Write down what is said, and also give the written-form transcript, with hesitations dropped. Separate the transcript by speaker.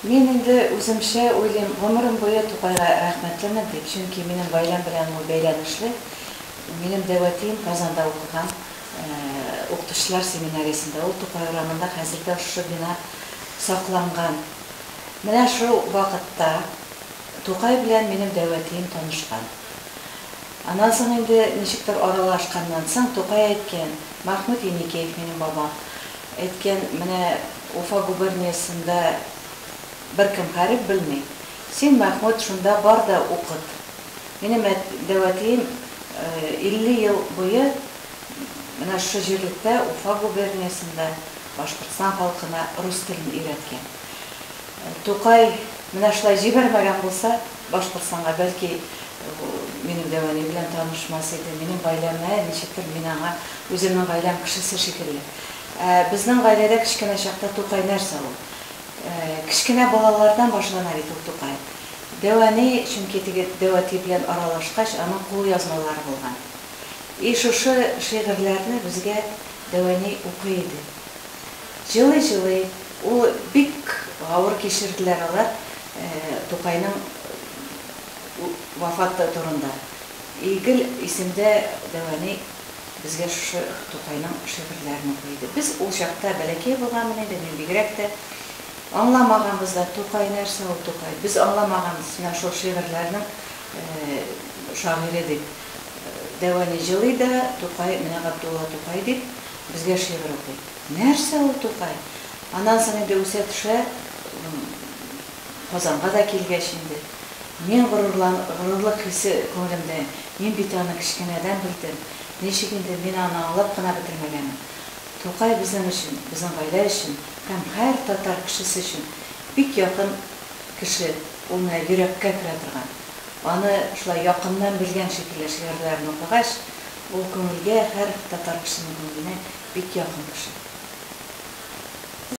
Speaker 1: Мин инде үземчә уйлыйм, гомерем буе Тукайга рәхмәтлемен дип, чөнки минем гаиләм белән ул бәйләнешле. Минем дәү әтием Казанда укыган, укытучылар семинариясендә, ул Тукай урамында хәзер дә шушы бина сакланган. Менә шул вакытта Тукай белән минем дәү әтием танышкан. Аннан соң инде ничектер аралашканнан соң Тукай әйткән, Мәхмүт Еникеев минем бабам, әйткән, менә Уфа губерниясендә беркем хәреф белми, син, Мәхмүт, шунда бар да укыт. Минем дәү әтием 50 ел буе менә шушы җирлектә, Уфа губерниясендә Башкортстан халкына рус телен өйрәткән. Тукай менә шулай җибәрмәгән булса Башкортстанга, бәлки, минем дәү әни белән танышмас иде. Минем гаиләмә ничектер, мин аңа үземнең гаиләм кешесе шикелле. Ә безнең гаиләдә кечкенә чакта Тукай нәрсә ул? Кечкенә балалардан башлана бит ул Тукай. Дәү әни, чөнки теге дәү әти белән аралашкач, аның кулъязмалары булган. И шушы шигырьләрне безгә дәү әни укый иде. Җылый-җылый, ул бик авыр кичерделәр алар Тукайның вафаты турында. И гел исемдә дәү әни безгә шушы Тукайның шигырьләрен укый иде. Без ул чакта бәләкәй булганмын инде, мин бигрәк тә. Аңламаганбыз да, Тукай нәрсә ул Тукай? Без аңламаганбыз менә шул шигырьләрнең шагыйре дип. Дәү әни җылый да, Тукай, менә Габдулла Тукай дип, безгә шигырь укый. Нәрсә ул Тукай? Аннан соң инде үсә төшә, Казанга да килгәч инде, мин горурлан, горурлык хисе күңелемдә, мин бит аны кечкенәдән белдем, ничек инде мин аны аңлап кына бетермәгәнмен. Тукай безнең өчен, безнең гаилә өчен һәм һәр татар кешесе өчен бик якын кеше, ул менә йөрәккә керә торган. Аны шулай якыннан белгән шикелле шигырьләрен укыгач, ул күңелгә, һәр татар кешесенең күңеленә бик якын кеше.